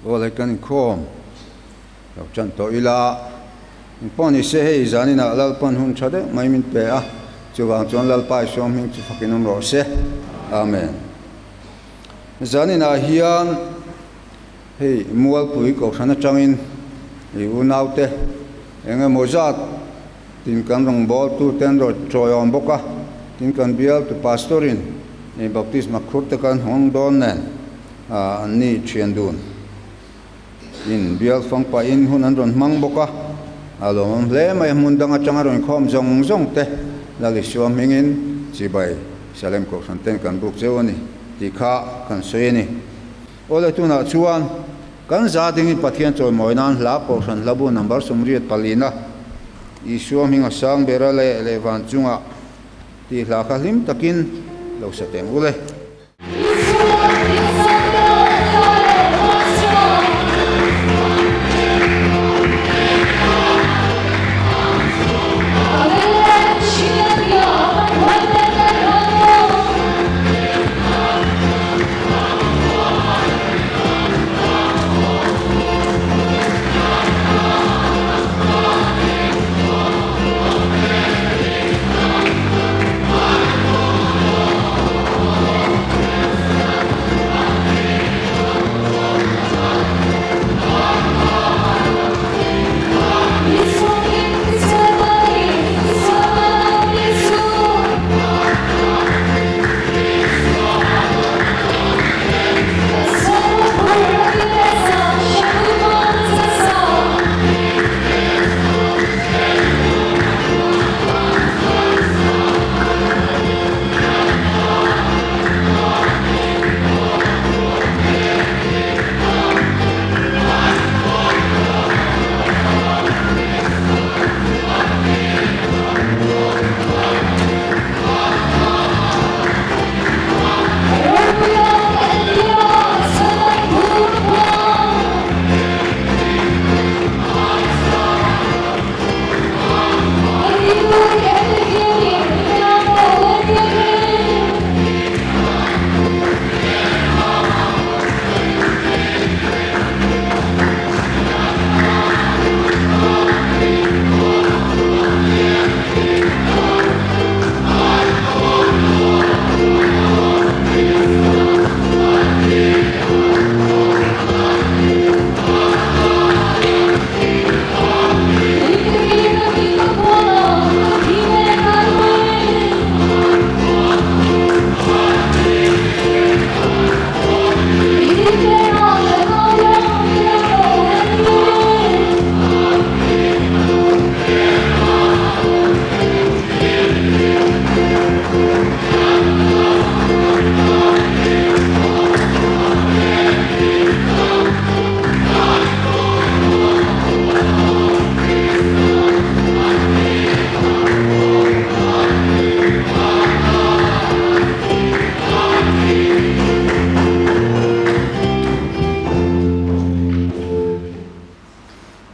Aw le kan inkhawm lo tan tawh ila, engpawh ni se hei zaninah Lalpan hun tha deuh mai min pe a, chuvang chuan Lalpa i sawm hming chu fakin awm rawh se. Amen. Zaninah hian hei Mualpui Kohhran atangin i unaute eng emaw zat tin kan rawngbawltu te an rawn chawiawm bawk a, tin kan bialtu Pastor in baptisma khur te kan hawng dawn nen an ni thian dun in bial fang pahin hun an rawn hmang bawk a, a lawmawm hle mai a, hmun dang atanga rawn khawm zawng zawng te Lal Isua hmingin chibai Salem Kohhran ten kan buk cheu a ni tih kha kan sawi a ni. Awle tunah chuan kan za dingin Pathian chawimawi nan hla Kohhran hlabu number 84 Isua hming a sang ber a leh leh van chungah tih hla kha hlim takin lo sa teng ule.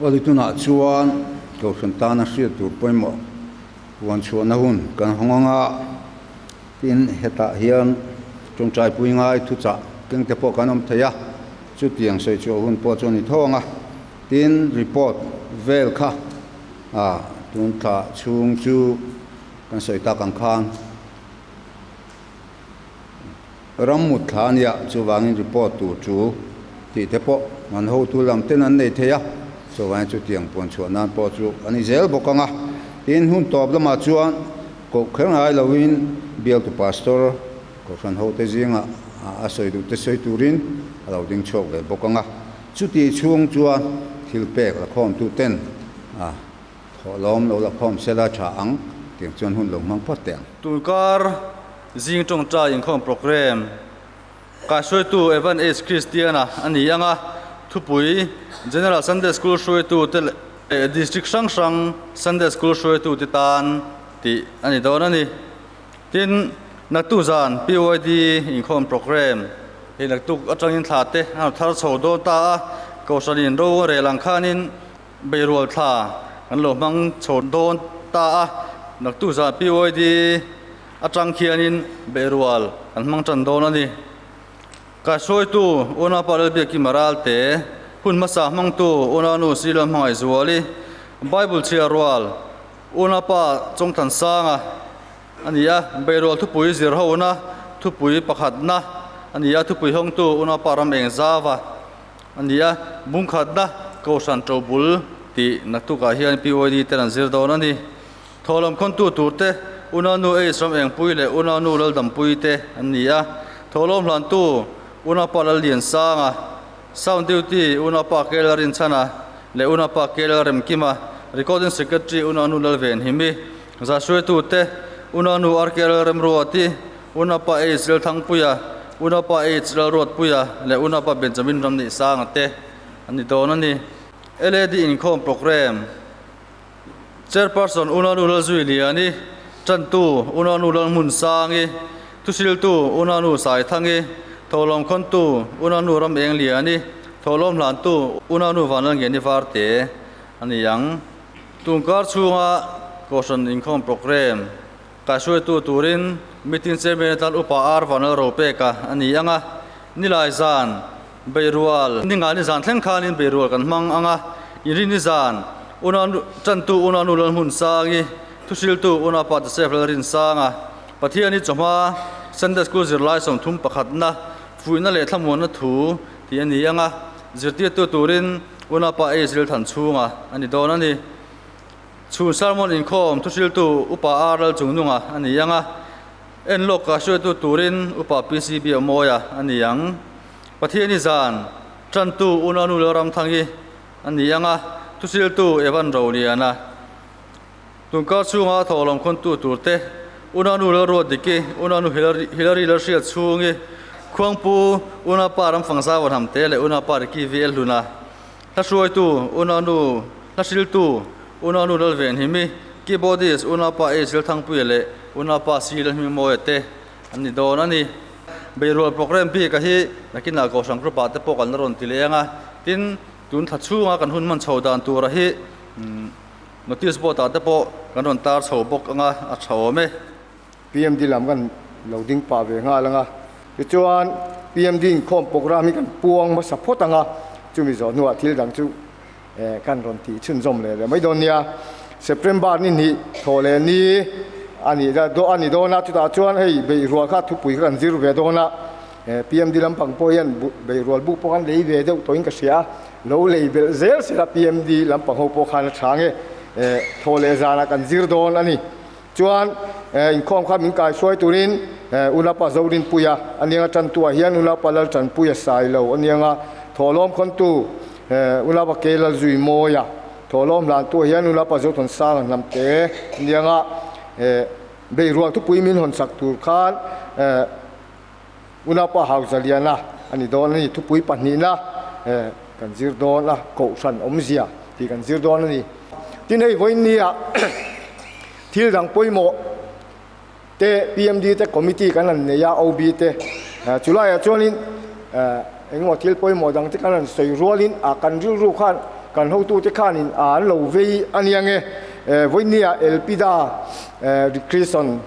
Awle tunah chuan Kohhran tana hriat tur pawimawh puan chhuahna hun kan hawng ang a, tin hetah hian tawngtaipui ngai thuchah kengte pawh kan awm thei a, chutiang sawi chhuah hun pawh chu a ni tho ang a, tin report vel kha tun thla chhung chu kan sawi tak ang khan. Ram mut thla a nia, chuvangin report tur chu tih te pawh an hotu lam ten an nei thei a, chuvangin chutiang puan chhuah nan pawh chu a ni zel bawk ang a. Tin, hun tawp lamah chuan koh kher ngai loin bialtu pastor kohhran hote zingah a sawi duh te sawi turin a lo ding chhuak ve bawk ang a. Chutih chhung chuan thil pek la khawmtu ten a Thawhlawm lo la khawm sela tha ang tiang chuan hun lo hmang phawt teh ang. Tunkar zing tawngtai inkhawm program kaihruaitu Evan H. Christiana a ni ang a, thupui General Sunday School hruaitu te leh District hrang hrang Sunday School hruaitu te tan tih a ni dawn a ni. Tin, naktuk zan PYD inkhawm program hi naktuk atangin thla te a thar chho dawn ta a, Kohhran in ro a rel ang khanin Beirual thla kan lo hmang chho dawn ta a, naktuk zan PYD atang khianin beirual kan hmang tan dawn a ni. Kaihruaitu Unaupa Lalbiakima Ralte, Hun hmasa hmangtu Unanu Silo Hmangaihzuali, Bible chhiar rual Unapa Chawngthansanga a ni a, Beirual thupui zir hona thupui pakhatna a ni a, thupui hawngtu Unapa ram eng zava a ni a, bungkhatna Kohhran Tobul tih naktukah hian PYD ten an zir dawn a ni. Thawhlawm khawntu turte Unanu Ace ram engpui leh Unanu Laldampui te an ni a, thawhlawm hlantu Unapa Lalliansanga, Sound Duty Unapa Kela Rinchhana leh Unapa Kela Remkima, Recording Secretary Unanu Lalvenhimi, Zahruaitute Unanu RK Lalremruati, Unapa H Lalthangpuia, Unapa H Lalruatpuia leh Unapa Benjamin Ramneihsanga te an ni dawn a ni. LAD inkhawm programme Chairperson Unanu Lalzuiliani, Tantu Unanu Lalhmunsangi, Thuhriltu Unanu Saithangi, Tholawm Khawntu Unanu Ramengliani, Tholawm Hlantu Unanu Vanlalngeni Varte a ni ang. Tunkar chhunga Kohhran inkhawm programme kaihruaitu turin meeting chairman atan Upa R Vanlalropeka a ni ang a, Nilai zan Beirual, Ninga ni zan thleng khanin beirual kan hmang ang a, Inri ni zan Unau tantu Unau Nu Lalhmunsangi, Thuhriltu Unau Pa Joseph Lalrinsanga, Pathian hi chawhma Sunday School zirlai 31 na fuihna leh thlamuanna thu tih a ni ang a, zirtirtu turin Unau Pa H Rilthanchhunga a ni dawn a ni. Chhun Sermon inkhawm thuhriltu Upa R Lalchungnunga a ni ang a, en lawk ka hruaitu turin Upa PCB Awmawia a ni ang. Pathiani zan tantu Unau Nu Lalramthangi a ni ang a, thuhriltu Evan Roliana. Tunkar chhunga thawhlawm khawntu turte Unau Nu Lalruatdiki, Unau Nu Hillary Lalhriat chhungi, Khuangpu Unau Pa Ramfangzau Vanhamte leh Unau Pa Ricky VL Hluna, Hla hruaitu Unau Nu Hla hriltu Unau Nu Lalvenhimi, Keyboardist Unau Pa H Lalthangpuia leh Unau Pa C Lalhmingmawia te an ni dawn a ni. Beirual programme bik a hi nakinah Kohhran group ah te pawh kan la rawn ti leh ang a, tin tun thla chhunga kan hun hman chho dan tura hi notice board ah te pawh kan rawn tar chho bawk ang a, a tha awm e. PMD lam kan lo ding pah ve nghal ang a, tichuan PMD inkhawm programme hi kan puang hmasa phawt ang a, chumi zawh hnuah thil dang chu kan rawn tih chhunzawm leh leh mai dawn nia. September ni hnih thawh leh ni a nih a ni dawn a, chutah chuan hei beihrual kha thupui kha kan zir ve dawn a, PMD lampang pawh hian beihrual buk pawh khan lei ve deuh tawhin ka hria a, lo lei belh zel sela PMD lampang ho pawh khan a tha nge thawh leh zanah kan zir dawn a ni. Chuan inkhawm kha min kaihruai turin Unapa Zorinpuia a nianga tantuah hian Unapa Laltanpuia Sailo a nianga thawhlawm khawntu Unapa Ke Lalzuimawia thawhlawm hlantuah hian Unapa Zothansanga Hnamte a nianga beirual thupui min hawn sak tur khan Unapa Hauzaliana a ni dawn a ni. Thupui pahnihna kan zir dawn a, Kohhran awmzia tih kan zir dawn a ni. Tin hei vawiin nia thil dang pawimawh te PMD te committee kan han nei a, OB te chulaiah chuanin engemaw thil pawimawh dang te kan han sawi rualin a kan rilru khan kan hotute khanin an lo vei a nia nge. Vawiin nia Elpida Recreation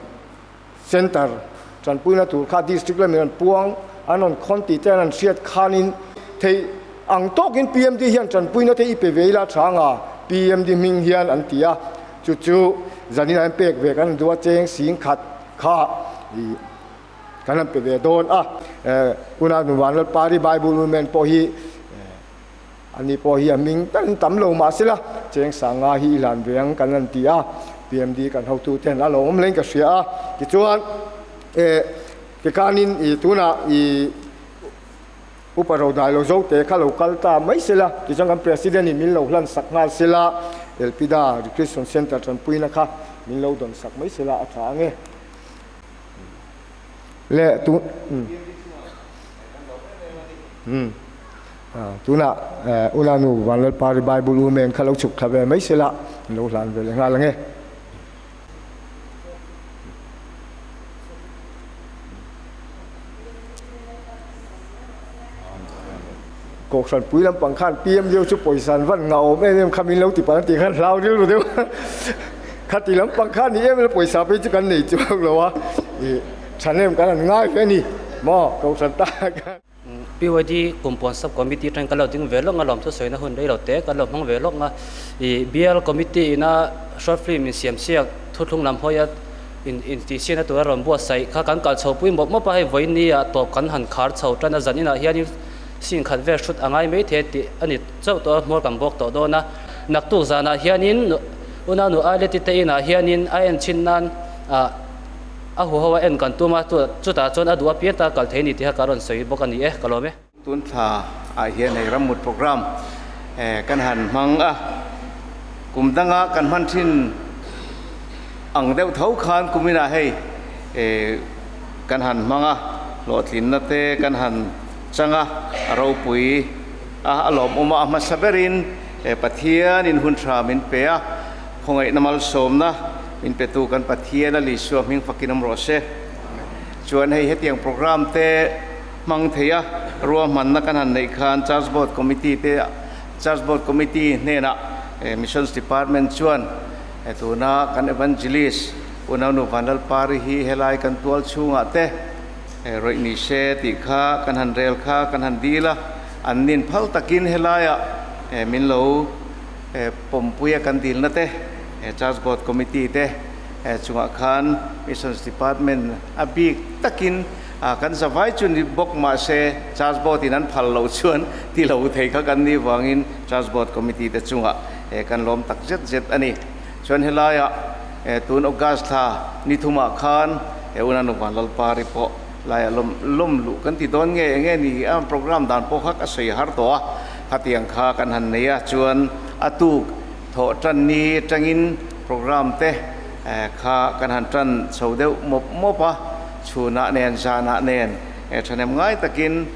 Centre tanpuina tur kha District lamin an puang, an rawn khawn tih te an han hriat khanin theih ang tawkin PMD hian tanpuina te i pe ve ila tha anga PMD hming hian an ti a, chu chu zanin an pek ve kan han duh a, cheng sing khat kha i kan han pe ve dawn a. Hunah Nuvanlalpari Bible Women pawh hi Ani pawh hi a hming tan tam lo mah sela, cheng sanga hi i hlan ve ang kan han ti a, PMD kan hotu ten a lo awm hlein ka hria a. Tichuan, eh, tikhanin i tunah i Upa Rodai lo zo te kha lo kal ta mai sela, tichuan kan President in min lo hlan sak nghal sela, Elpida Recreation Centre tanpuina kha min lo dawn sak mai sela a tha ang e. Le tu umm. Tunah Ulanu Vanlalpari Bible u men kha lo chhuk thla ve mai sela, an lo hlan ve leh nghal ang e. Kohhran pui lampang khan PM deuh chu pawisa an van ngah awm em em kha min lo ti palh an tih khan hlau rilru deuh a. Khati lampang khan ni em em pawisa phei chu kan nei chuang lo a, ih tha nem kan han ngai ve a ni maw Kohhran ta khan. PYD Kumpuan Sub Committee atangin kan lo ding ve lawk nga lawmthu sawina hun rei lo te kan lo hmang ve lawk nga. Ih Bial Committee ina short film insiam siak thuthlung lam hawia in intihsiakna tura rawn buatsaih kha kan kal chho pui mawp mawp a, hei vawiin ah tawp kan han khar chho tan a, zan inah hianin sing khat vel hrut a ngai mai thei tih a ni chauh tawh a, hmuar kan bawk tawh dawn a. Naktuk zanah hianin Unau Aileti te inah hianin a en chhin nan ah A huho a en kan tum a, chutah chuan a duh apiang ta kal thei ni tih kha ka rawn sawi bawk a ni e, ka lawm e. Tun thla ah hian hei rammut program kan han hmang a, kum danga kan hman thin ang deuh tho khan kuminah hei kan han hmang a, hlawhtlinna te kan han chang a, a ropui a, a lawmawm a, a hmasa berin Pathianin hun tha min pe a, khawngaihna malsawmna Min petu kan Pathian a Lisua hming fakin awm rawh se. Chuan hei hetiang program te hmang thei a, ruahmanna kan han neih khan Church Board Committee te Church Board Committee hnenah Missions Department chuan tuna kan Evangelist Unaunu Vanlalpari hi helai kan tual chhungah te rawih ni se tih kha kan han rel kha kan han dil a, an nin phal takin helaiah min lo pawmpuia kan dilna te Church Board Committee te chungah khan Missions Department a bik takin kan zavai chu ni bawk mahse Church Board in an phal loh chuan ti lo thei kha kan nih vangin Church Board Committee te chungah kan lawm tak zet zet a ni. Chuan helaiah tun August thla ni thumah khan Unanu Vanlalpari pawh laiah lawm lawm luh kan ti dawn nge enge ni a program dan pawh kha ka sawi har tawh a, khatiang kha kan han nei a chuan a tuk Thawh tan ni atangin program te kha kan han tan chho deuh mawp mawp a, chhunah nen zanah nen thahnem ngai takin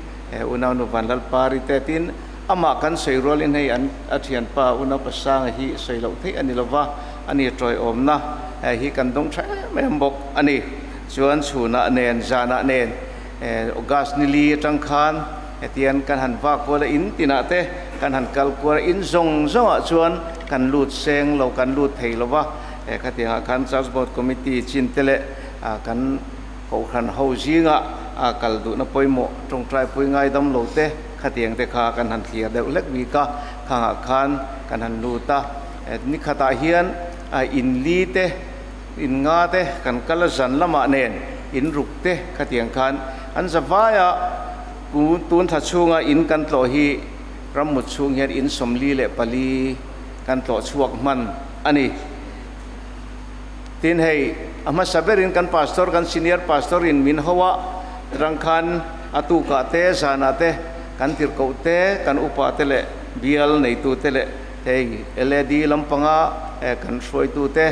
Unaunu Vanlalpari te tin amah kan sawi rualin hei an a thianpa Unau Pasanga hi sawi loh theih a ni lova, a ni tawiawmna hi kan dawng tha em em bawk a ni. Chuan chhunah nen zanah nen August ni li atang khan hetian kan han vak kual a, in tinah te kan han kal kual a, in zawng zawngah chuan kan lut seng lo, kan lut thei lo va, khatiangah khan Church Board Committee chin te leh kan Kohhran ho zingah kal duhna pawimawh tawngtai pui ngaidam lo te khatiang te kha kan han thlir deuh hlek bik a, khangah khan kan han lut a, nikhatah hian in li te, In nga te kan kal a zan lamah nen in ruk te khatiang khan an za vai a, ku tun thla chhunga in kan tlawh hi rammut chhung hian in 44 kan tlawh chhuak hman a ni. Tin hei a hmasa berin kan pastor kan senior pastor in min ho a rang khan a tukah te zanah te kan tirhkoh te kan upa te leh bial neitu te leh Hei LAD lampanga kan hruaitute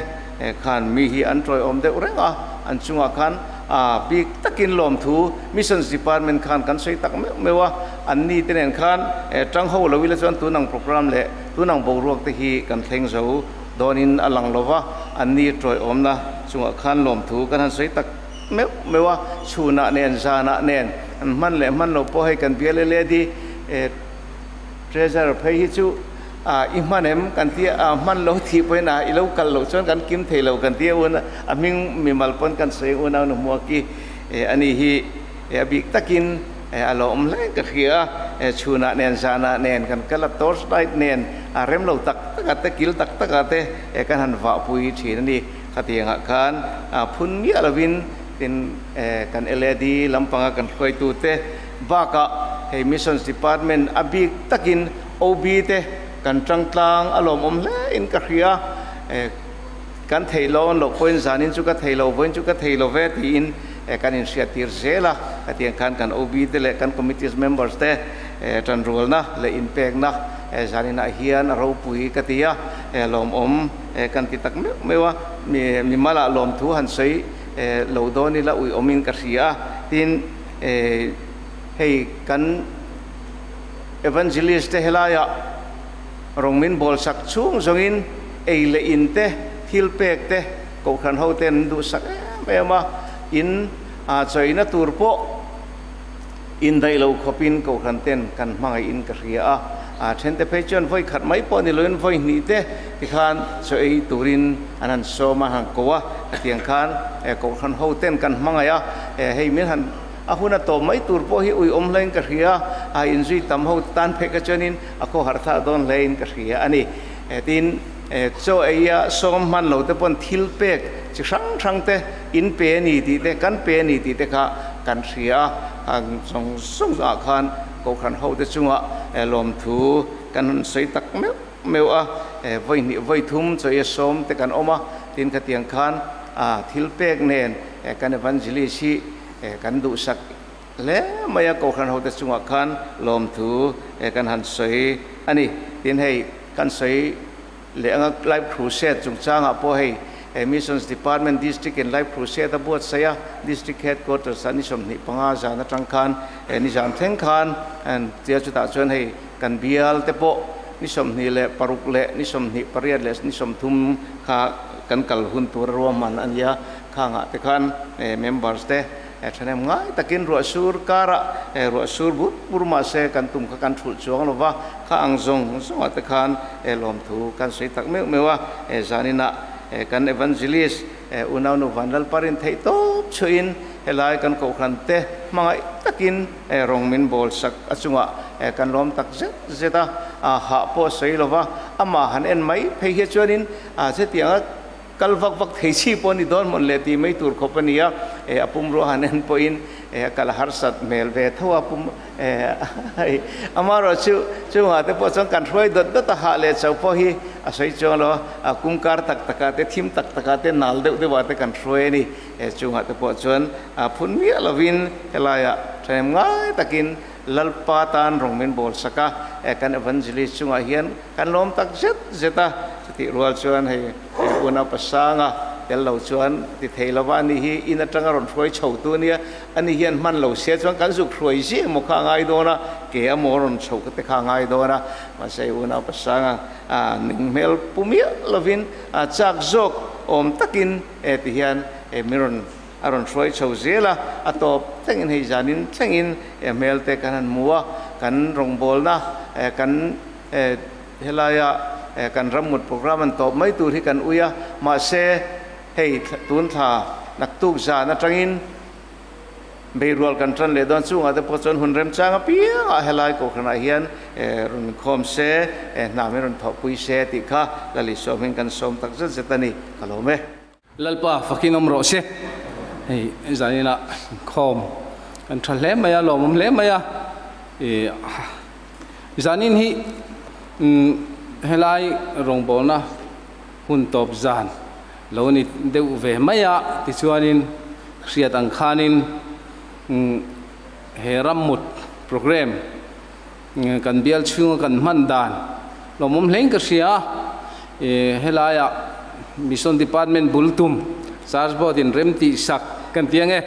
khan mi hi an tawiawm deuh reng a, an chungah khan bik takin lawmthu Missions Department khan kan sawi tak meuh meuh a, an ni te nen khan tang ho lo ila chuan tunang program leh tunang boruak te hi kan thleng zo dawnin a lang lo va, an ni tawiawmna chungah khan lawmthu kan han sawi tak meuh meuh a, chhunah nen zanah nen an hman leh hman lo pawh hei kan bial LAD Treasurer phei hi chu i hman em kan tia a hman lo tih pawhin a i lo kal loh chuan kan kim thei lo kan tia un a hming mimal pawn kan sawi ang unau nu hmuaki a ni hi a bik takin a lo awm hle ka hria a chhunah nen zanah nen kan kal a torch light nen a rem lo tak tak a te kil tak tak a te kan han vahpui thin a ni khatiangah khan phun miah lovin tin kan LAD lampanga kan hruaitute Bakah hei Missions Department a bik takin OB te kan tangtlang a lawmawm hle in ka hria. Kan theih lo an loh pawhin zanin chu ka thei lo, vawiin chu ka thei lo ve tiin kan inhriattir zel a. Hetiang khan kan OB te leh kan committees members te tanrualna leh inpekna zaninah hian a ropui ka ti a, lawmawm kan ti tak meuh meuh a. Mimalah lawmthu han sawi lo dawn ila uiawmin ka hria a, tin, Hei kan Evangelist te helaiah rawng min bawl sak chhung zawngin ei leh in te, thil pek te Kohhran ho ten an duhsak em em a, in chawina tur pawh indaih lo khawpin Kohhran ten kan hmangaih in ka hria a, a then te phei chuan vawi khat mai pawh ni loin vawi hnih te tikhan chaw ei turin an han sawm a, an han ko a, hetiang khan Kohhran ho ten kan hmangaih a, hei min han a hun a tawp mai tur pawh hi uiawm hlain ka hria, a inzui tam ho tan phei kha chuanin a khawhar thlak dawn hlein ka hria a ni. Tin, chaw eia sawm hman lo te pawn thil pek chi hrang hrang te in pe a ni tih te, kan pe a ni tih te kha kan hria a, khang zawng zawng ah khan Kohhran ho te chungah lawmthu kan han sawi tak meuh meuh a, vawi hnih vawi thum chaw eia sawm te kan awm a, tin khatiang khan thil pek nen kan Evangelist hi kan duhsak hle mai a, Kohhran hote chungah khan lawmthu kan han sawi a ni. Tin hei kan sawi leh anga Life Crusade chungchangah pawh hei Missions Department District in Life Crusade a buatsaih a, District Headquarters ah ni 25 zan atang khan nizan thleng khan tia chutah chuan hei kan bial te pawh ni 26 leh ni 28 leh ni 30 kha kan kal hun tur a ruahman a nia. Khangah te khan members te thahnem ngai takin ruah sur karah ruah sur bur bur mahse kan tum kha kan thulh chuang lo va, kha ang zawng zawngah te khan lawmthu kan sawi tak meuh meuh a, zaninah kan evangelist unaunu Vanlalparin theih tawp chhuahin helai kan kohhran te hmangaih takin rawng min bawl sak a chungah kan lawm tak zet zet a, hah pawh sawi lo va, amah han en mai phei hi chuanin chutianga Kal vak vak thei chi pawh a ni dawn mawn le tih mai tur khawp a ni a, a pumruah han en pawhin a kal harsat hmel ve tho a pum amaherawh chu chungah te pawh chuan kan hruai dawt dawt a hah leh chauh pawh hi a sawi chuang lo a, kum kar tak takah te thim tak takah te nal deuh deuhah te kan hruai a ni, chungah te pawh chuan phun miah lovin helaiah thahnem ngai takin Lalpa tan rawng min bawl sak a, kan evangelist chungah hian kan lawm tak zet zet a, chutih rual chuan hei unau pasanga tel lo chuan ti thei lo va, ani hi in atanga rawn hruai chho tu ania, ani hian hman lo sia chuan kan zuk hruai zia emaw kha a ngai dawn a, ke emaw rawn chho te kha a ngai dawn a, mahse unau pasanga ning hmel pu miah lovin chak zawk awm takin ti hian min rawn A rawn hruai chho zel a, a tawp thlengin hei zanin thlengin hmel te kan han hmu a, kan rawngbawlna kan helaia kan rammut programme an tawp mai tur hi kan ui a, mahse hei tun thla naktuk zan atangin beirual kan tan leh dawn chungah te pawh chuan hun remchang apiangah helai kohhranah hian rawn inkhawm se, hna min rawn thawhpui se tih kha Lalisawm hian kan sawm tak zet zet a ni, ka lawm e. Lalpa fakin awm rawh se. Hei zaninah inkhawm kan tha hle mai a, lawmawm hle mai a. Ih zanin hi helai rawngbawlna hun tawp zan lo ni deuh ve mai a, tichuanin hriat ang khanin he rammut programme Kan bial chhunga kan hman dan lawmawm hlein ka hria a, helaiah Mission Department bul tum Church Board in rem tih sak kan ti ange,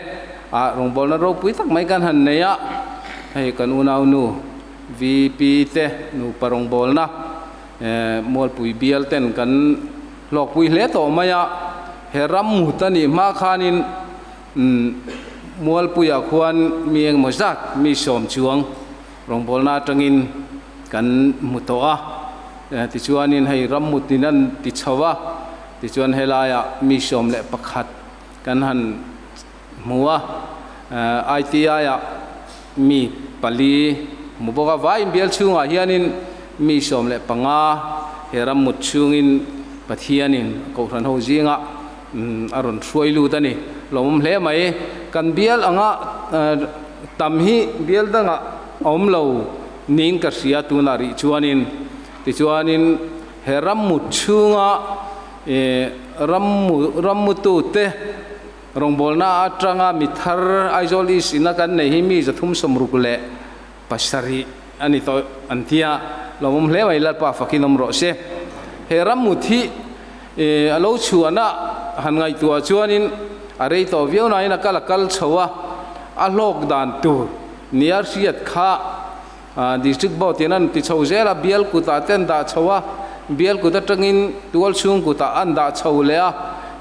ah rawngbawlna ropui tak mai kan han nei a, hei kan unaunu VP te nupa rawngbawlna Mualpui bial ten kan hlawkpui hle tawh mai a, he ram mut a nih hma khanin Mualpuiah khuan mi engemaw zat mi sawm chuang rawngbawlna atangin kan hmu tawh a, tichuanin hei rammut in an ti chho a, tichuan helaiah mi 11 kan han hmu a, ITI-ah mi pali hmu bawk a, vai inbial chhungah hianin mi 15 he rammut chhungin Pathianin Kohhran ho zingah A rawn hruai lut a ni. Lawmawm hle mai. Kan bial anga tam hi bial dangah a awm lo niin ka hria tunah rih chuanin. Tichuanin he rammut chhunga rammutute rawngbawlna atanga mi thar Aizawl East ina kan nei hi mi 367 a ni tawh an ti a. Lawmawm hle mai Lalpa fakin awm rawh se. He rammut hi A lo chhuahna han ngaihtuah chuanin a rei tawh viau nain a kal a kal chho a, a hlawk dan tur nia hriat kha District Board in an ti chho zel a, bial kutah te an dah chho a, bial kut atangin tual chhung kutah an dah chho leh a,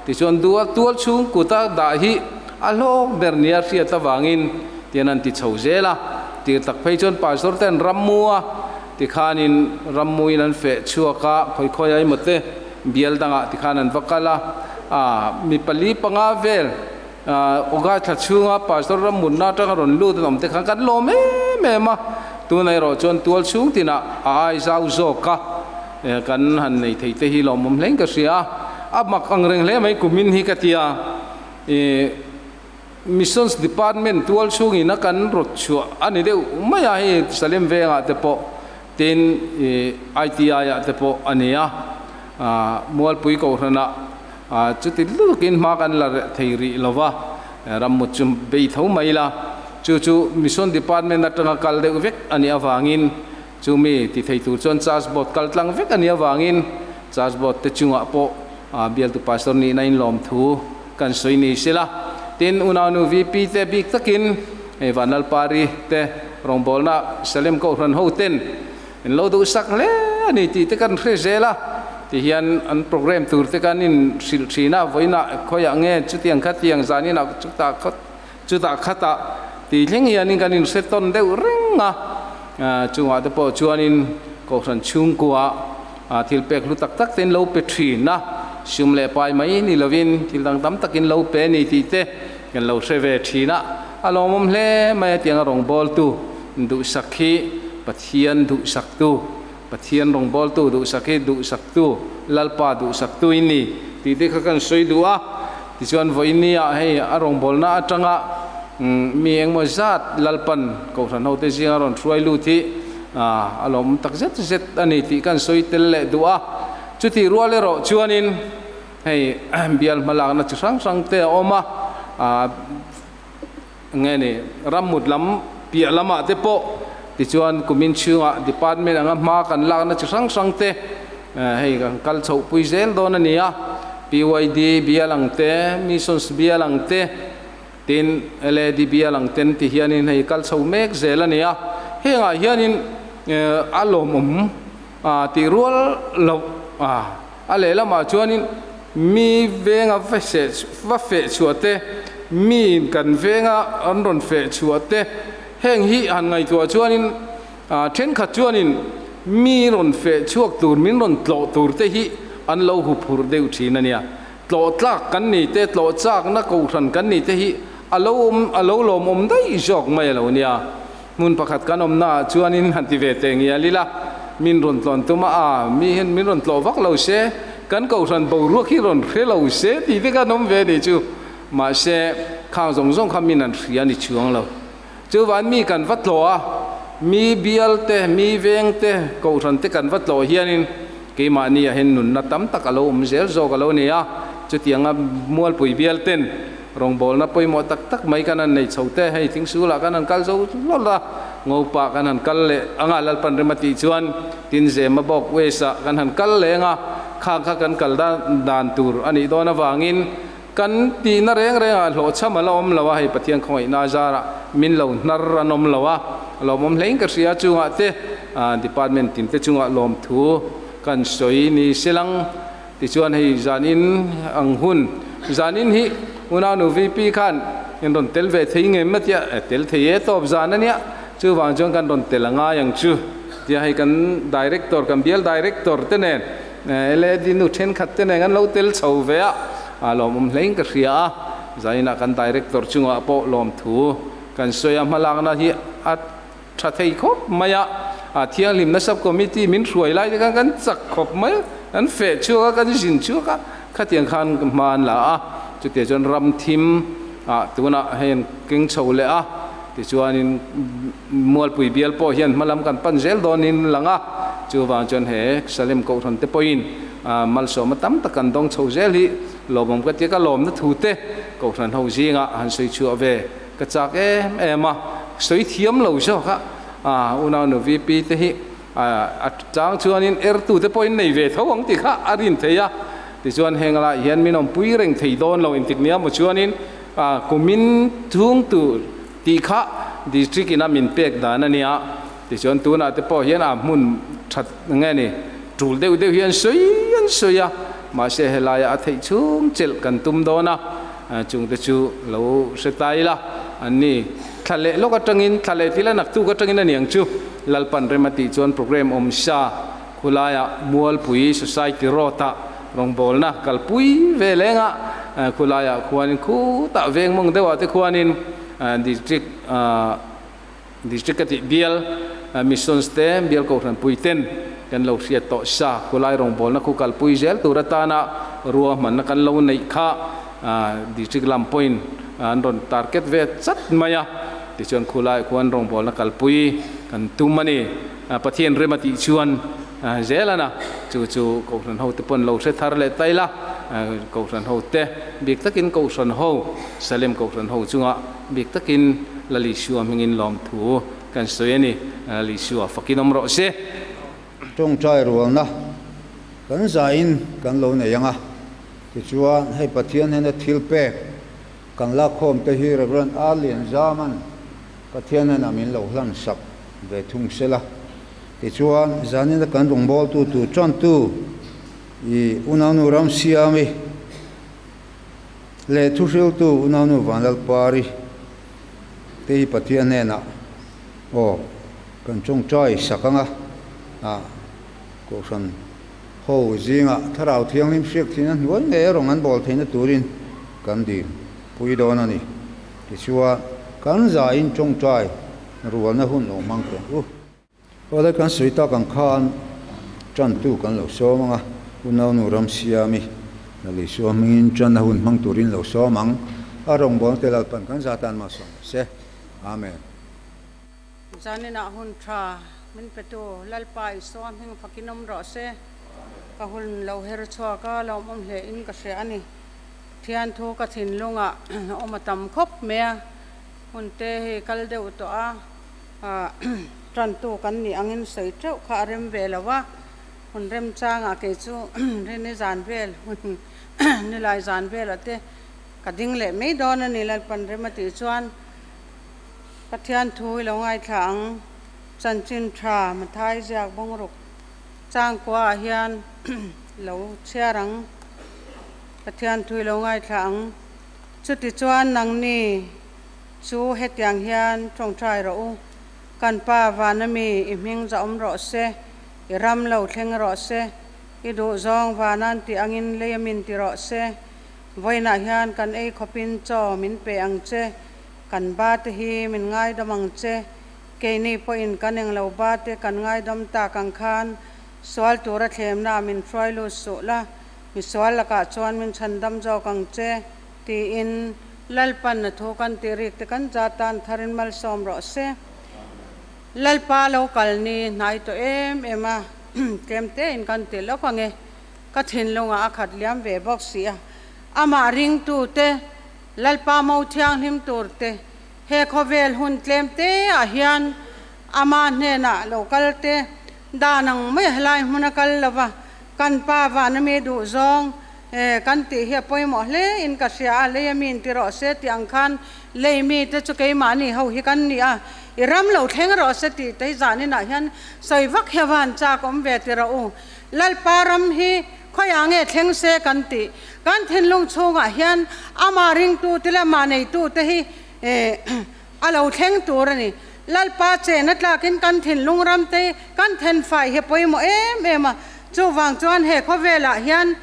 tichuan tual chhung kuta dah hi a hlawk ber nia hriat avangin tian an ti chho zel a, tir tak phei chuan Pastor te an rammu a. Tikhanin rammuin an feh chhuak a, khawi khawi a emaw te bial dangah tikhan an va kal a, aah mi pali panga vel aah August thla chhunga Pastor Rammunna atanga rawn lut an awm te khan kan lawm em em a. Tuna erawh chuan tual chhung tinah a ai zau zawk a, kan han nei thei te hi lawmawm hlein ka hria a. A mak ang reng hle mai kumin hi ka ti a, ih Missions Department tual chhungin a kan rawt chhuah a ni deuh mai a, hei Salem vengah te pawh tin ih ITI ah te pawh a ni a, Mualpui Kohhranah chuti lutukin hma kan la reh thei rih lo va, rammut chu bei tho mai ila, chu chu Mission Department atanga kal deuh vek a nih avangin chu mi ti thei tur chuan Church Board kal tlang vek a nih avangin Church Board te chungah pawh bialtu Pastor nihna inlawm thu kan sawi ni sela. Tin, unaunu VP te bik takin hei Vanlalpari te rawngbawlna Salem Kohhran ho ten in lo duhsak hle a ni tih te kan hre zel a, ti hian an program tur te kan in hrilh thin a, vawiinah khawiah nge chutiang khatiang zaninah chutah chutah khatah tih thleng hianin kan in hre tawn deuh reng a, chungah te pawh chuanin Kohhran chhungkua thil pek hlu tak tak te in lo pe thin a, sum leh pai mai ni lovin thil dang tam tak in lo pe a ni tih te kan lo hre ve thin a, a lawmawm hle mai a tiang a rawngbawltu duhsak hi Pathian duhsaktu, Pathian rawngbawltu duhsak hi duhsaktu, Lalpa duhsaktu i ni tih te kha kan sawi duh a. Tichuan vawinia hei a rawngbawlna atanga mi engmaw zat Lalpan Kohhran hote zinga rawn hruai lut hi a lawmawm tak zet zet a ni tih kan sawi tel leh duh a. Chutih rual erawh chuanin hei bial hmalakna chi hrang hrang te a awm a. Nge ni, rammut lam piah lamah te pawh tichuan kumin chhungah department anga hma kan lakna chi hrang hrang te hei kan kal chhoh pui zel dawn a ni a, PYD bial ang te, Missions bial ang te, tin LAD bial ang ten ti hianin hei kal chho mek zel a ni a, hengah hianin a lawmawm tih rual loh A lehlamah chuanin mi venga va feh chhuah te, miin kan venga an rawn feh chhuah te, heng hi han ngaihtuah chuanin thenkhat chuanin mi rawn feh chhuak tur, min rawn tlawh tur te hi an lo huphurh deuh thin a nia. Tlawh tlak kan ni te, tlawh chakna kohhran kan ni te hi a lo awm, a lo lawmawm daih zawk mai a lo nia. Hmun pakhat kan awmna ah chuanin han ti ve teh ngial ila, min rawn tlawn tum a, a mi hian min rawn tlawh vak lo se, kan kohhran boruak hi rawn hre lo se tih te khan awm ve ni chu. Mahse, khang zawng zawng kha min an hria ni chuang lo. Chuvan mi kan va tlawh a, mi bial te, mi veng te, kohhran te kan va tlawh hianin keimahni ah hian nunna tam tak a lo awm zel zawk a lo ni a, chutianga mualpui bial ten Rawngbawlna pawimawh tak tak mai kan han nei chho te, hei Thingsulah kan han kal zo hlawlh a, Ngopa kan han kal leh anga Lalpan rem a tih chuan Tinzema bawk West ah kan han kal leng a, khang kha kan kal dan tur a nih dawn avangin kan tihna reng rengah hlawhchham a la awm lo a, hei Pathian khawngaihna zarah min lo hnar an awm lo a, lawmawm hlein ka hria chungah te department tin te chungah lawmthu kan sawi ni selang. Tichuan hei zanin ang hun, zanin hi unaunu VP khan in rawn tel ve thei ngem a tia, tel thei e tawp zan a nia, chuvang chuan kan rawn tel a ngai ang chu tia hei kan Director, kan bial Director te nen LAD nu thenkhat te nen an lo tel chho ve a, a lawmawm hlein ka hria a, zaninah kan Director chungah pawh lawmthu kan sawi a, hmalakna hi a Tha thei khawp mai a, a thianghlimna sub committee min hruai lai te khan kan chak khawp mai a, kan feh chhuak a, kan zin chhuak a, khatiang khan hma an la a, chutiang chuan ram thim ah tunah hei an keng chho leh a, tichuanin Mualpui bial pawh hian hma lam kan pan zel dawnin lang a, chuvang chuan he Salem Kohhran te pawhin malsawma tam tak kan dawng chho zel hi lawmawm ka tia ka lawmna thu te Kohhran ho zingah han sawi chhuah ve. Ka chak em em a, sawi thiam lo zawk a, a unaunu VP te hi a chang chuanin ertu te pawhin nei ve tho ang tih kha a rin thei a, tichuan heng lai hian min awmpui reng thei dawn lo intik nia maw chuanin kumin thung tur tih kha district ina min pek dan a nia, tichuan tunah te pawh hian a hmun that nge ni tul deuh deuh hi an sawi an sawi a, mahse helaiah a theih chhung chelh kan tum dawn a. Chungte chu lo hre ta ila, an ni. Thla leh lawk atangin, thla leh thil a naktuk atangin a niang chu. Lalpan rem a tih chuan programme awm sa khulaiah Mualpui Society Road-ah rawngbawlna kalpui ve leng a, khulaiah khuanin khutah veng mawng deuhah te khuanin District. District ka tih bial Missions te bial kohhran pui ten kan lo hriat tawh sa khulai rawngbawlna khu kalpui zel tur atana ruahmanna kan lo neih kha District lam pawhin an rawn target ve chat mai a, tichuan khulai khuan rawngbawlna kalpui kan tum a ni. Pathian rem a tih chuan zel a na, chu chu Kohhran hote pawn lo hre thar leh ta ila, Kohhran hote bik takin Kohhran ho, Salem Kohhran ho chunga bik takin Lal Isua hmingin lawmthu kan sawi a ni. Lal Isua fakin awm rawh se. Tawngtai rualna kan zain kan lo nei ang a, tichuan hei Pathian hena thil pek kan lakkhawm te hi Rev. R. Lianzaman Pathian hena min lo hlan sak ve thung sela. Tichuan zanina kan rawngbawltu tur tantu i unaunu Ramsiami leh thuhriltu unaunu Vanlalpari te hi Pathian hnenah aw kan tawngtai sak anga ah Kohhran ho zingah Thlarau Thianghlim hriak thihna hnuai ngei a rawn an bawl theihna turin kan dil pui dawn a ni. Tichuan kan zain tawngtai Rualna hun lo hmang teh u. Awle kan sawi tak ang khan tantu kan lo sawm ang a, Unaunu Ramsiami na Lisua hmingin tanna hun hmang turin lo sawm ang. A rawngbawlna te Lalpan kan za tan malsawm rawh se. Amen. Zaninah hun tha min petu Lalpa Isua hming fakin awm rawh se. Ka hun lo her chhuak a, lawmawm hle in ka hria a ni. Pathian thu ka thinlungah awm a tam khawp mai a. Hun te hei kal deuh tawh a, tantu kan nih angin sawi teuh kha a rem ve lo a, hun remchangah kei chu rini zan vel hun nilai zan velah te ka ding leh mai dawn a ni Lalpan rem a tih chuan Pathian thu i lo ngaithla ang chanchin tha Mathai ziak bungruk changkua ah hian lo chhiar ang Pathian thu i lo ngaithla ang. Chutichuan nangni chu hetiang hian tawngtai rawh u, Kan Pa vana mi i hming zahawm rawh se, i ram lo thleng rawh se, i duhzawng vanan tih angin lei a min ti rawh se. Vawiinah hian kan ei khawpin chaw min pe ang che, kan ba te hi min ngaidam ang che, keini pawhin kan englo ba te kan ngaidam tak ang khan sual tura thlemna min hruai lut suh la, Misual lakah chuan min chhandam zawk ang che, tiin Lalpan a thu kan tih rik te kan za tan tharin malsawm rawh se. Lalpa lo kal ni hnai tawh em em a, tlem tein kan ti lawk ang e, ka thinlungah a khat liam ve bawk si a. Amah ringtute, Lalpa mo thianghlim turte, he khawvel hun tlem teah hian ama hnenah lo kal te, Dan ang mai helai hmuna kal lova kan pa vana mi duh zawng kan tih hi a pawimawh hle in ka hria a, lei a mi in ti rawh se tih ang khan lei mi te chu keimahni ho hi kan ni a, i ram lo thleng rawh se tih te hi zaninah hian sawi vak hi a van chak awm ve ti rawh u. Lalpa ram hi khawiah nge thleng se kan tih kan thinlung chhungah hian amah ringtu te leh amah neitu te hi A lo thleng tur a ni. Lalpa chen a tlakin kan thinlung ram te kan then fai hi a pawimawh em em a. Chuvang chuan he khawvelah hian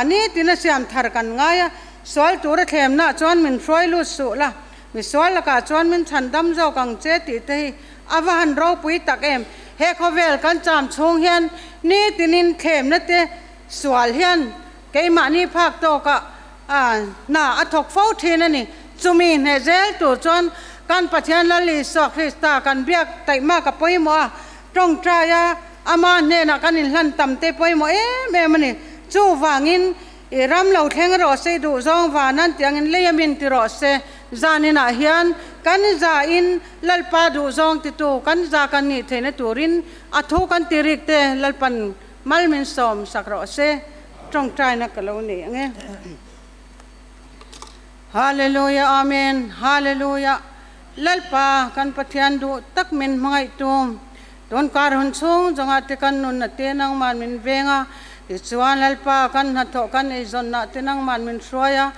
nitin a siam thar kan ngai a, sual tura thlemnah chuan min hruai lut suh la, misual lakah chuan min chhan dam zawk ang che tih te hi a va han ropui tak em. He khawvel kan cham chhung hian nitinin thlemna te sual hian keimahni phak tawkah A hna a thawk fo thin a ni. Chumi hneh zel tur chuan kan Pathian Lal Isua Krista kan biak taihmak a pawimawh a, tawngtai a, ama hnenah kan inhlan tam te pawimawh em em a ni. Chuvangin i ram lo thleng rawh se, i duhzawng van an tih angin lei a min ti rawh se. Zaninah hian kan zain Lalpa duhzawng titu kan za kan nih theihna turin a thu kan ti rik te Lalpan mal min sawm sak rawh se. Tawngtaina ka lo nei ang e. Hallelujah Amen Hallelujah Lalpa kan Pathian duh tak min hmangaih tum tun kar hun chhung zawngah te kan nunna te nangman min veng a tichuan Lalpa kan hnathawh kan eizawnna te nangman min hruai a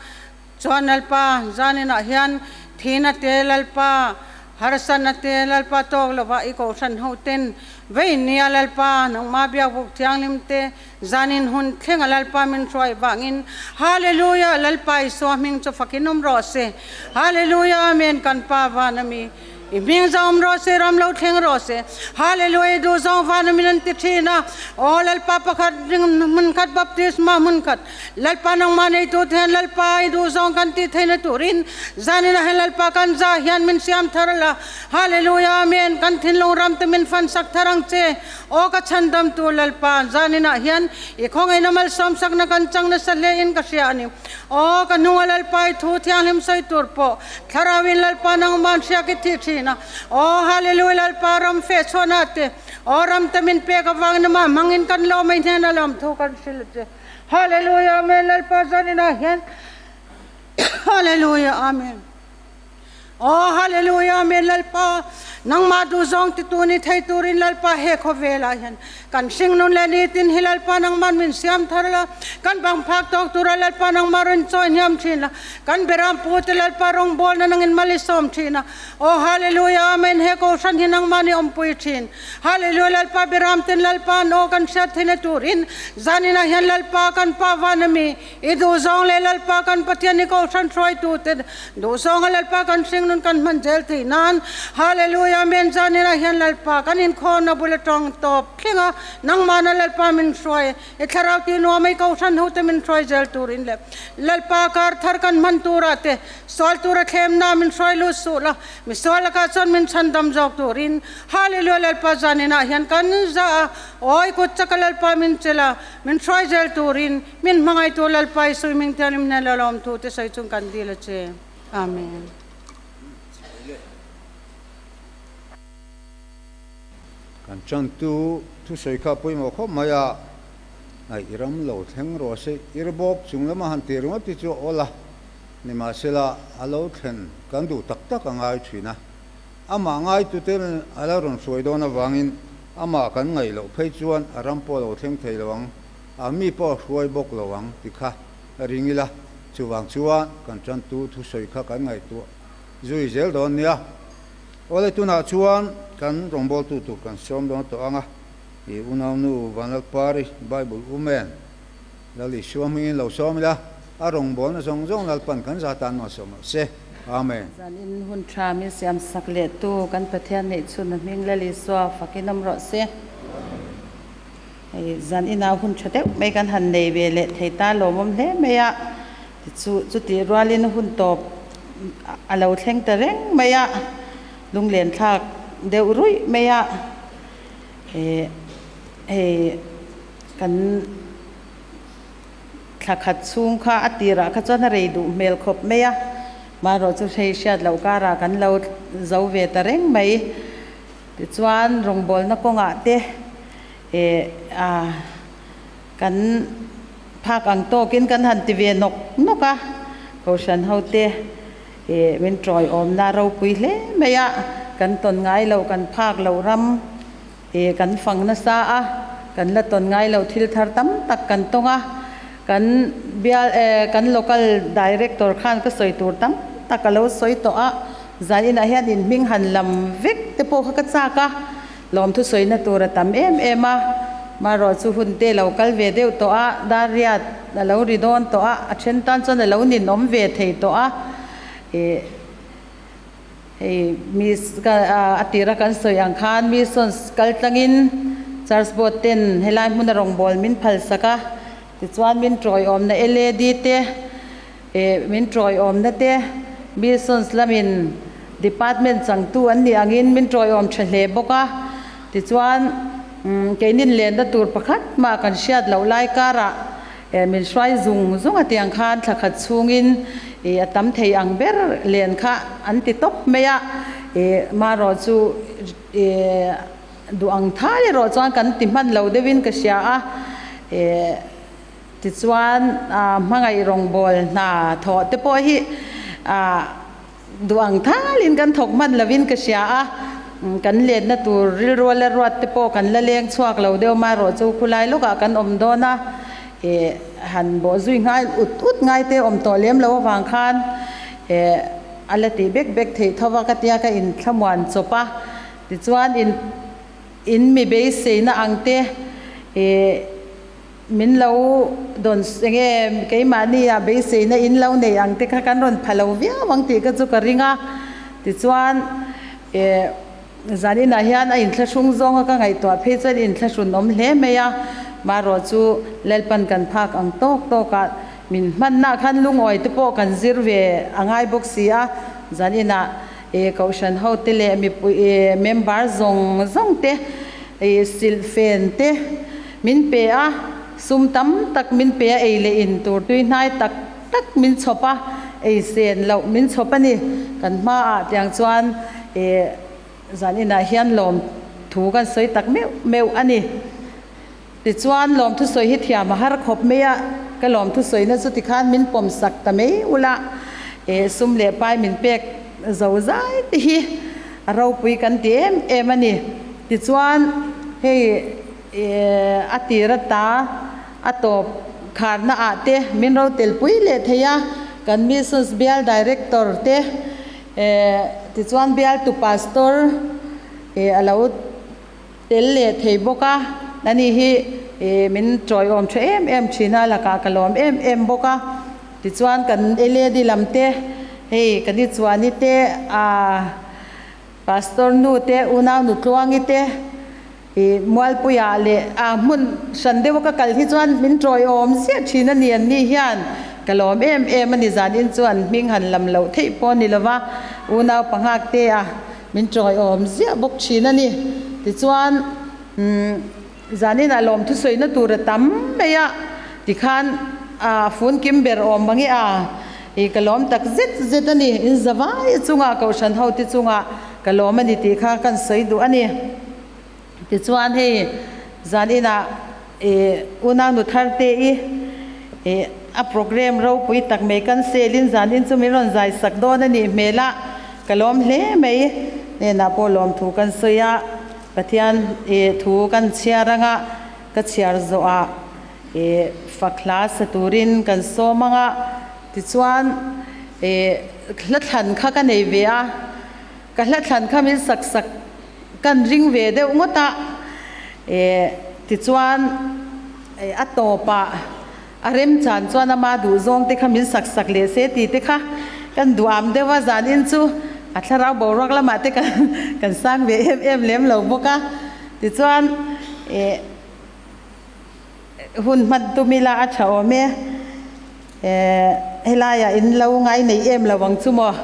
Chuan Lalpa, zaninah hian thihna te Lalpa, harsatna te Lalpa tawk lovah i kohhran ho ten vei nia Lalpa, nangmah biakbuk thianghlim te zanin hun thlenga Lalpa min hruai vangin Hallelujah Lalpa Isua hming chu fakin awm rawh se Hallelujah Amen kan Pa van ami. I hming zawm rawh se, ram lo thleng rawh se. Hallelujah, duh zawng van a min an ti thin a. Aw Lalpa pakhat ring hmun khat baptisma hmun khat Lalpa nangmah neitu te hian Lalpa i duh zawng kan tih theihna turin zaninah hian Lalpa kan za hian min siam thar la. Hallelujah, Amen, kan thinlung ram te min fan sak thar ang che. Aw ka chhandamtu Lalpa, zaninah hian i khawngaihna malsawmsakna kan chang nasa hle in ka hria a ni. Aw ka hnunga Lalpa i thu thianghlim sawi tur pawh Thlarauin Lalpa nangman hriak i thih thin a. Aw Hallelujah Lalpa ram feh chhuahna te Aw ram te min pek avangin amah hmangin kan lawm a i hnena lawmthu kan hrilh a che. Hallelujah Amen Lalpa zaninah hian Hallelujah Amen. Aw Hallelujah Amen Lalpa nangmah duhzawng titu ni thei turin Lalpa he khawvelah hian kan hringnun leh nitin hi Lalpa nangman min siam thar la, kan bang phak tawk tura Lalpa nangmah rawn chawi hniam thin la, kan beram pu te Lalpa rawngbawlna nangin mal i sawm thin a. Aw Hallelujah Amen he kohhran hi nangmah ni awmpui thin. Hallelujah Lalpa beram ten Lalpa an aw kan hriat theihna turin zaninah hian Lalpa kan Pa van ami I duhzawng leh Lalpa kan Pathian i Kohhran hruaitute duhzawnga Lalpa kan hringnun kan hman zel theih nan Hallelujah Amen Zaninah hian Lalpa kan inkhawmna bul atang tawp thleng a, nangmahna Lalpa min hruai i thlarau tih nuam i Kohhran hote min hruai zel turin leh Lalpa kar thar kan hman turah te sual tura thlemna min hruai lut suh la misual lakah chuan min chhandam zawk turin Hallelujah Lalpa Zaninah hian kan za a, awi kut chaka Lalpa min chelh a, min hruai zel turin Min hmangaihtu Lalpa i swimming thianghlim hnen la lawmthu te sawi chung kan dil a che. Amen. Kan tantu thusawi kha pawimawh khawp mai a, ai i ram lo thleng rawh se, ir bawk chung lama han tih ringawt hi chu a awl a, nimahsela a lo thlen kan duh tak tak a ngai thin a, amah ngaitute a la rawn hruai dawn avangin amah kan ngaih loh phei chuan a ram pawh a lo thleng thei lo ang. A mi pawh a hruai bawk lo ang ti kha ring ila, chuvang chuan kan tantu thusawi kha kan ngaihtuah zui zel dawn nia. Awle tunah chuan kan rawngbawltu tur kan sawm dawn tawh ang a, i unaunu Vanlalpari Bible Women Lal Isua hmingin lo sawm ila, a rawngbawlna zawng zawng Lalpan kan za tan nuam sawm rawh se. Amen. Zanin hun tha min siam sak lehtu kan Pathian neihchhun a hming Lal Isua fakin awm rawh se. Hei zan inah hun tha deuh mai kan han nei ve leh thei ta lawmawm hle mai a, tichu chutih rualin hun tawp a lo thleng ta reng mai a, lunglen thlak deuh ruih mai a, eh hei kan thla khat chhung kha a tirah kha chuan a rei duh hmel khawp mai a, marawh chu hei hriat loh karah kan lo zo ve ta reng mai. Tichuan rawngbawlna kawngah te eh a kan phak ang tawkin kan han ti ve nawk nawk a, Kohhran ho te eh min tawiawmna ropui hle mai a, kan tawn ngai lo kan phak loh ram eh kan fang nasa a, kan la tawn ngai loh thil thar tam tak kan tawng a, kan bial eh kan local director khan ka sawi tur tam tak a lo sawi tawh a. Zan inah hian in hming han lam vek te pawh kha ka chak a, lawmthu sawina tur a tam em em a, marawh chu hun te lo kal ve deuh tawh a, dar riat a lo ri dawn tawh a, a then tan chuan a lo ninawm ve thei tawh a, ih hei miss ka a tira kan sawi ang khan missions kal tlangin church board ten helai hmuna rawngbâwl min phal sak a, tichuan min tawiawmna LAD te Ih min tawiawmna te Missions lamin department changtu an nih angin min tawiawm tha hle bawk a, tichuan keinin lenna tur pakhat mah kan hriat loh lai karah min hruai zung zung a tiang khan thla khat chhungin ih a tam thei ang ber len kha an ti tawp mai a, ih marawh chu ih duh ang thai erawh chuan kan ti hman lo deuhin ka hria a, ih. Tichuan, hmangaih rawngbâwl hna thawh te pawh hi duh ang thalin kan thawk hman lovin ka hria a, kan letna tur rilru la ruat te pawh kan la leng chhuak lo deuh marawh chu khulai lawkah kan awm dawn a, han bawh zui ngai ut ut ngai te awm tawh lem lo avang khan a la tih bek bek theih tho a ka tia ka inthlamuan chawp a, tichuan in mi beiseina ang te Min lo dawn enge keimahni ah beiseina in lo nei ang te kha kan rawn pha lo viau ang tih ka chu ka ring a. Tichuan E zaninah hian a inthlahrung zawnga ka ngaihtuah phei chuan inthlahrun awm hle mai a, marawh chu Lalpan kan phak ang tawk tawkah min hmanna khan lungawi te pawh kan zir ve a ngai bawk si a, zaninah e kohhran ho te leh mipui e member zawng zawng te e silhfen te min pe a, sum tam tak min pe a, ei leh in tur tui hnai tak tak min chhawp a, ei sen loh min chhawp a ni. Kan hmaah tiang chuan e zaninah hian lawm thu kan sawi tak meuh meuh a ni. Tichuan lawmthu sawi hi thiam a har khawp mai a, ka lawmthu sawina chu tikhan min pawm sak ta mai ula, e sum leh pai min pek zo zai te hi a ropui kan ti em em a ni. Tichuan hei e a tir ata a tawp kharna ah te min ro tel pui leh thei a, kan Missions Bial Director te e tichuan bialtu Pastor e a lo Tel leh thei bawk a, ani hi min tawiawm tha em em thin a, lakah ka lawm em em bawk a. Tichuan kan led lam te, hei ka ni chuani te, aah Pastor nu te, unau nu tluangi te, ih Mualpuiah leh ah hmun hran deuha ka kal hi chuan min tawiawm ziah thin a ni an ni hian ka lawm em em a ni. Zanin chuan hming han lam loh theih pawh a ni lova, unau panghak te a. Min tawiawm ziah bawk thin a ni. Tichuan, umm, zaninah lawmthusawiina tur a tam mai a, tikhan a fun kim ber awm mang e a, ih ka lawm tak zet zet a ni. In zavai chungah Kohhran hote chungah ka lawm a ni tih kha kan sawi duh a ni. Tichuan hei zaninah ih unau nu thar te i ih a program ropui tak mai kan selin zanin chu min rawn zai sak dawn a nih hmel a, ka lawm hle mai. Hnenah pawh lawmthu kan sawi a, Pathian ih thu kan chhiar anga ka chhiar zawhah ih fak hla sa turin kan sawm anga tichuan ih hla thlan kha ka nei ve a, ka hla thlan kha min sak sak Kan ring ve deuh ngawt a, eh tichuan eh a tawpah a remchan chuan ama duhzawng te kha min sak sak leh se tih te kha kan duham deuh a, zanin chu a thlarau boruak lamah te kan kan sang ve em em lem lo bawk a, tichuan eh hun hman tum ila a tha awm e. Eh, helaiah in lo ngai nei em lo ang chu maw?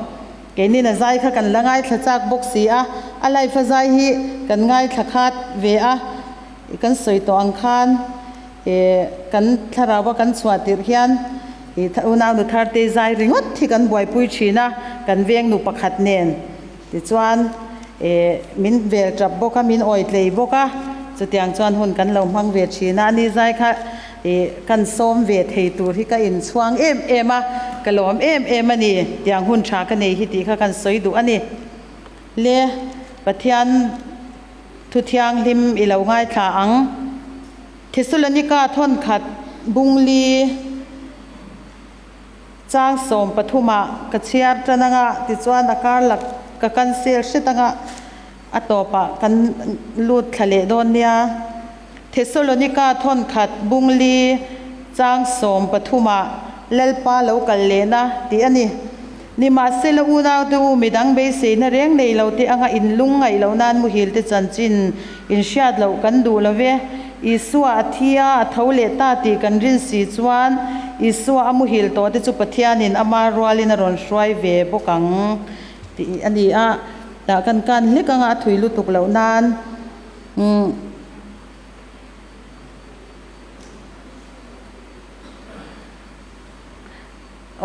Keinin a zai kha kan la ngaithla chak bawk si a, a life a zai hi kan ngaithla khat ve a, kan sawi tawh ang khan eh kan thlarau a kan chhuah tirh hian ih unau nu thar te zai ringawt hi kan buaipui thin a, kan veng nu pakhat nen tichuan eh min vel tap bawk a, min awi tlei bawk a, chutiang chuan hun kan lo hmang ve thin a, ani zai kha Ih, kan sawm ve thei tur hi ka inchhuang em em a, ka lawm em em a ni, tiang hun tha ka nei hi tih kha kan sawi duh a ni. Le, Pathian thu thianghlim i lo ngaithla ang. Thesalonika thawnkhat bungli chang 13 ah ka chhiar tan anga tichuan a kar lak ka cancel hret anga a tawpah kan lut thla leh dawn nia. Thesalonika thawnkhat bungli chang 13 ah Lalpa lo kal lehna tih a ni. Nimahsela unaute u midang beiseina reng nei lo te anga in lung ngaih loh nan muhil te chanchin in hriat loh kan duh lo ve. Isua a thi a, a tho leh ta tih kan rin si chuan Isua a muhil tawh te chu Pathianin ama rualin a rawn hruai ve bawk ang tih a ni a. Tah kan kan hlek anga a thui lutuk loh nan umm.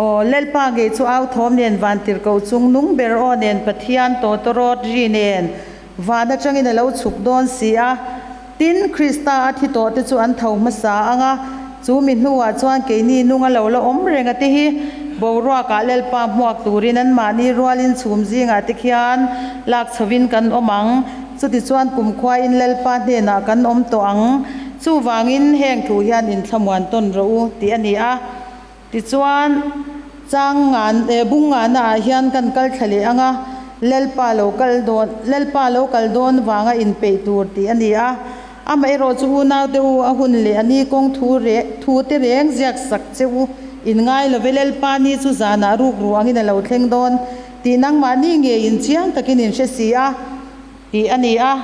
Aw Lalpa ngei chu au thawm nen van tirhkoh chung nung ber aw nen Pathian tawtawrawt ri nen van atangin a lo chhuk dawn si a. Tin, Krista a thi tawh te chu an tho hmasa ang a, chu mi hnuah chuan keini nung a lo la awm reng a te hi boruakah Lalpa hmuak turin anmahni rualin chhum zingah te khian lak chhovin kan awm ang. Chutichuan kumkhuain Lalpa hnenah kan awm tawh ang. Chuvangin heng thu hian inthlamuan tawn rawh u tih a ni a. Tichuan, chang ngan eh bung ngana ah hian kan kal thla leh ang a, Lalpa lo kal dawn, Lalpa lo kal dawn vanga inpeih tur tih a ni a. Amaherawh chu unaute u a hun leh a ni kawng thu re thu te reng ziak sak che u in ngai love Lalpa ni chu zanah ruk ruangin a lo thleng dawn tih nangmahni ngeiin chiang takin in hre si a, tih a ni a.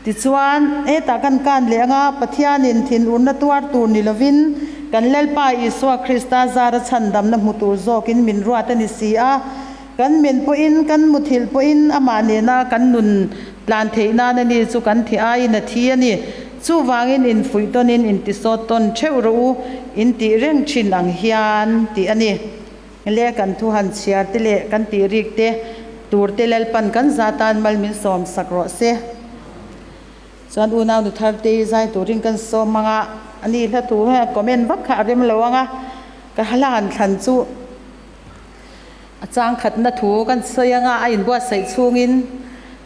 Tichuan, hetah kan kan leh anga Pathianin thinurna tuar tur ni lovin kan Lalpa Isua Krista zara chhandamna hmu tur zawkin min ruat a ni si a. Kan men pawhin, kan muthilh pawhin amah nena kan nun tlan theih nan a ni chu kan thi aiin a thi a ni. Chuvangin infuih tawnin intisawt tawn theuh rawh u, intih reng thin ang hian tih a ni. Le kan thu han chhiar te leh kan tih rik te tur te Lalpan kan za tan mal min sawm sak rawh se. Chuan unau nu thar te hi zai turin kan sawm ang a, ani hla thu he comment vak kha a rem lo ang a, ka hla han thlan chu a chang khatna thu kan sawi ang a, a inbuatsaih chhungin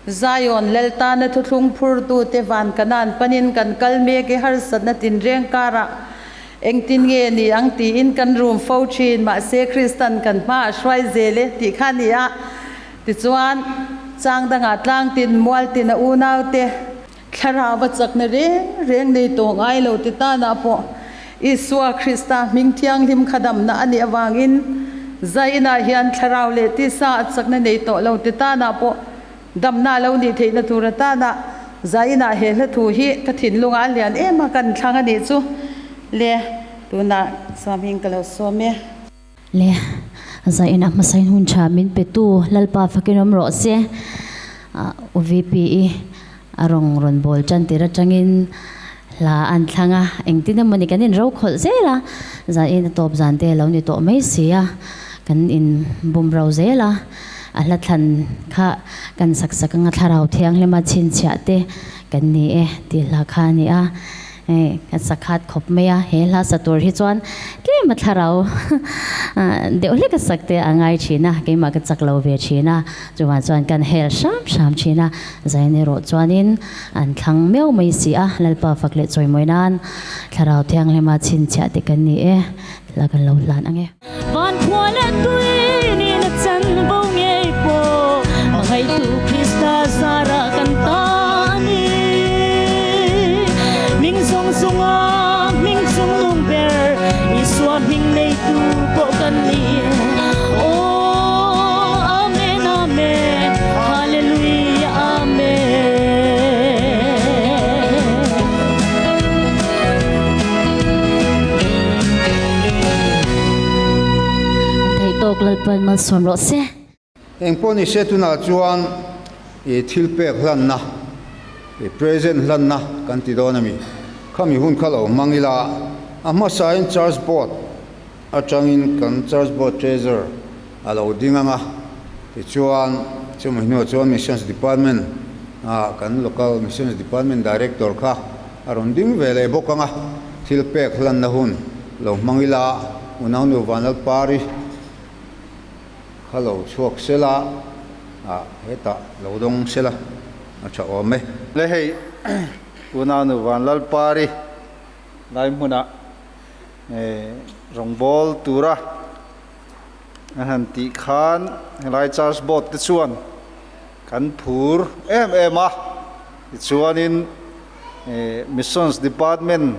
Zion Lal tana thuthlung phurtute van kanan panin kan kal mek e harsatna tinreng karah Engtin nge ni ang tiin kan rum fo thin, mahse Kristan kan hma a hruai zel e tih kha a ni a. Tichuan, chang dangah tlang tin, mual tin a unaute thlarau a chakna reng reng nei tawh ngai lo ti tanah pawh Isua Krista hming thianghlim kha damna a nih avangin Zainah hian thlarau leh tisa a chakna nei tawh lo ti tanah pawh Damna lo nih theihna tur atana Zainah he hla thu hi ka thinlungah a lian em a, kan thlang a nih chu le tunah Swaming ka lo sawm e. Le Zainah hmasain hun tha min petu Lalpa fakin awm rawh se. UVP i a rawng rawn bawl tan tir atangin hla an thlang a, engtin emawni kan inro khawlh zel a, Zain a tawp zan te lo ni tawh mai si a, kan inbum ro zel a. A hla thlan kha kan sak sak anga thlarau thianghlima chhinchhiah te kan ni e tih hla kha a ni a, hei ka sakhat khawp mai a, he hla sa tur hi chuan tlem a thlarau deuh hlek a sak te a ngai thin a, keimah ka chak lo ve thin a, chuvang chuan kan hel hram hram thin a, Zain erawh chuanin an thlang meuh mai si a, Lalpa fak leh chawimawi nan thlarau thianghlima chhinchhiah te kan ni e, hla kan lo hlan ang e. Van khua leh tui nihna chanvo ngei pawh hmangaihtu Krista zarah kan ta a ni. Hming zawng zawnga hming chungnung ber Isua hming neitu pawh kan ni. Aw Amen Amen Hallelujah Amen. Theih tawk Lalpan malsawm rawh se. Eng pawh ni se tunah chuan i thil pek hlanna, i present hlanna kan ti dawn a mi? Khami hun kha lo hmang ila, a hmasain church board atangin kan church board treasurer a lo ding ang a, tichuan chumi hnuah chuan missions department ah kan local missions department director kha A rawn ding ve leh bawk ang a, thil pek hlanna hun lo hmang ila, Unaunu Vanlalpari kha lo chhuak sela, ah hetah lo dawng sela a tha awm e. Le hei Unaunu Vanlalpari lai hmunah rawngbâwl tura an han tih khan helai charge board te chuan kan phur em em a, tichuanin Missions Department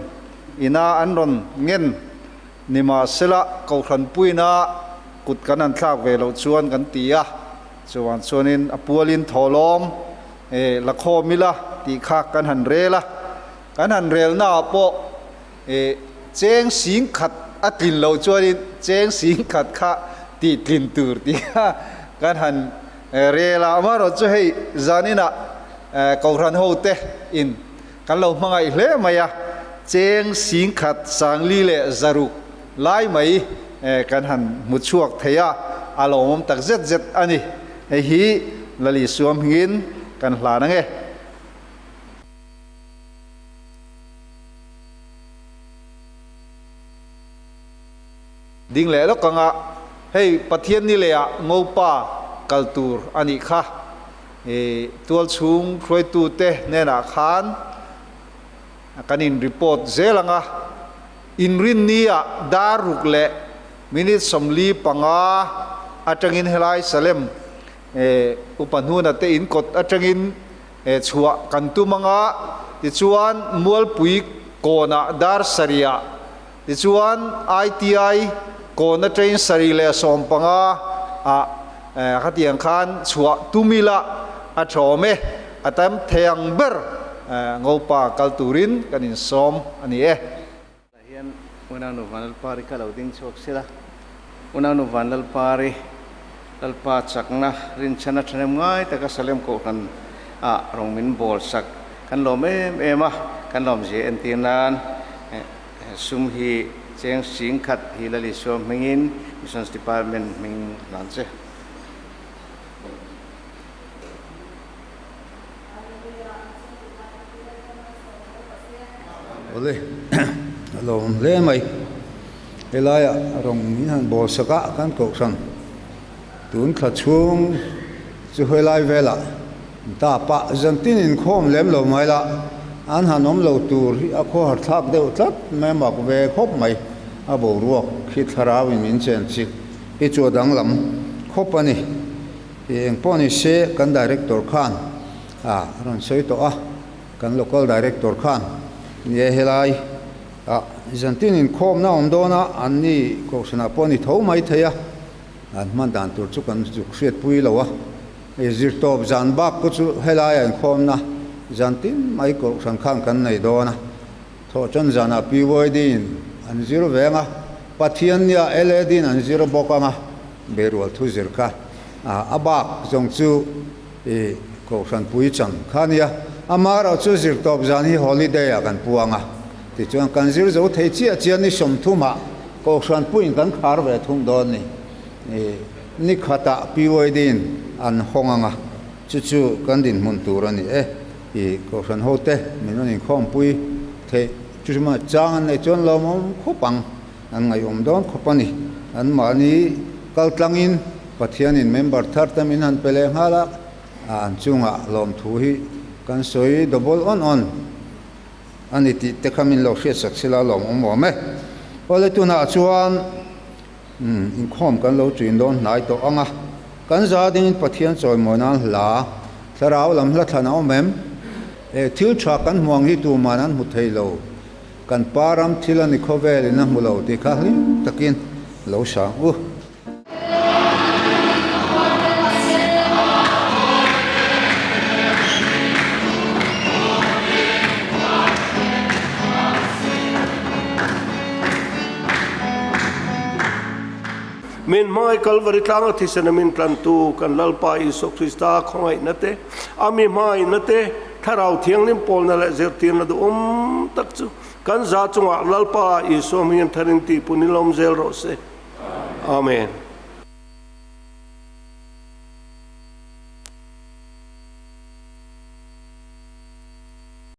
ina an rawn ngen nimahsela Kohhran puina kut kan han thlak ve loh chuan kan ti a, chuvang chuanin a pualin thawhlawm la khawm ila tih kha kan han rel a, kan han relnaah pawh cheng sing khat a tlin loh chuanin cheng sing khat kha tih tlin tur tih kha kan han rel a, amaherawhchu chu hei zaninah Kohhran ho te in kan lo hmangaih hle mai a, cheng sing khat sangli leh zaruk lai mai kan han hmu chhuak thei a, a lawmawm tak zet zet a ni. Hei hi Lali Suam hmingin kan hlan ang e. Ding leh lawk anga hei Pathian ni leh ah Ngopa kal tur a nih kha. I tualchhung hruaitute hnenah khan kan in report zel ang a, inrinni ah dar ruk leh minute 45 atangin helai Salem upa hnuna te in kawt atangin chhuah kan tum ang a, tichuan Mualpui kawnah dar sarih ah, tichuan ITI kawn atangin 7:15 ah. Khatiang khan chhuah tum ila a thawm e, a tam thei ang ber Ngopa kal turin kan insawm a ni e. Tah hian Unau Nu Vanlalpari kha lo ding chhuak sila, Unau Nu Vanlalpari, Lalpa chakna rinchhan a thahnem ngai taka Salem Kohhran ah rawng min bawl sak kan lawm em em a, kan lawmzia entir nan sum hi cheng sing khat hi Lal Isua hmingin Missions Department hming hlan che. Awle, a lawm hle mai. Helaiah rawng min han bawl sak a, kan kohhran tun thla chhung chu helai velah ta pah zantin inkhawm lem lo mai la, an han awm lo tur hi a khawhar thlak deuh tlat mai a mak ve khawp mai. A boruak khi thlarau in min chen chik hi chu a danglam khawp a ni. Eng pawh ni se kan director khan a rawn sawi tawh a, kan local director khan ni e helai ah zantin inkhawmna awm dawn a, an ni kohhranah pawh ni tho mai thei a, an hman dan tur chu kan zuk hriatpui lo a, hei zirtawp zan bak pawh chu helaiah inkhawmna zantin mai kohhran khan kan nei dawn a, thawhtan zanah PYD in an zir veng a, Pathiannia LAD in an zir bawk ang a, Berual thu zir kha a bak zawng chu i Kohhran pui chang kha nia. Amaherawh chu zirtawp zan hi holiday ah kan puang a, tichuan kan zir zo thei chiah chiah ni sawmthumah Kohhran puiin kan khar ve thung dawn ni. I ni khatah PYD in an hawng ang a, chu chu kan dinhmun tur a ni e. I Kohhran hote min rawn inkhawmpui theih chu chuma chang an neih chuan lawmawm khawp ang. An ngaihawm dawn khawp a ni. An mahni kal tlangin Pathianin member thar te min han pe leh nghal a, an chungah lawmthu hi kan sawi double awn awn a ni tih te kha min lo hriatsak sila lawmawm awm e. Awle tunah chuan inkhawm kan lo ṭin dawn hnai tawh ang a, kan za dingin Pathian chawimawi nan hla thlarau lam hla thlan a awm em? Thil ṭha kan hmu ang hi tuman an hmu thei lo. Kan pa ram thil a ni khawvel in a hmu lo tih kha hlim takin lo sang u. Min hmangaih Kalvari tlanga thisena min tlantu kan Lalpa Isua Krista khawngaihna te, a mi hmangaihna te, Thlarau Thianghlim pawlna leh zirtirna duhawm tak chu kan za chungah Lalpa Isua hmingin tharin tihpun i lawm zel rawh se. Amen.